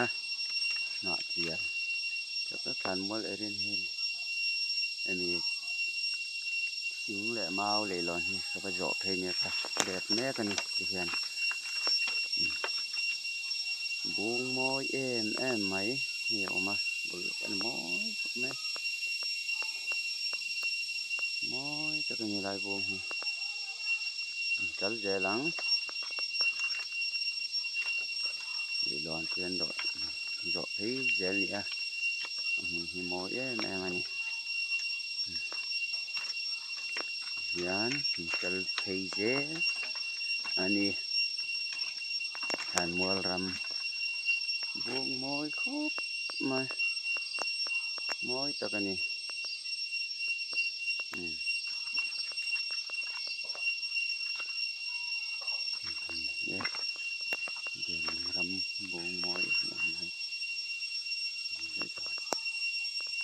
a hnah chial tak tak thlanmual area hi hemi thing leh mau leihlawn hi ka va zawh phei nia ka let mek a ni tihian bung mawi em em mai hi a awm a bul a ni mawi khawp mai mawi tak a ni lai bung hi an kal zel ang leihlawn te an dawh zawh phei zel a ni a a hmun hi mawi em em a ni hian an kal phei zel a ni thlanmual ram buk mawi khawp mai mawi tak a ni.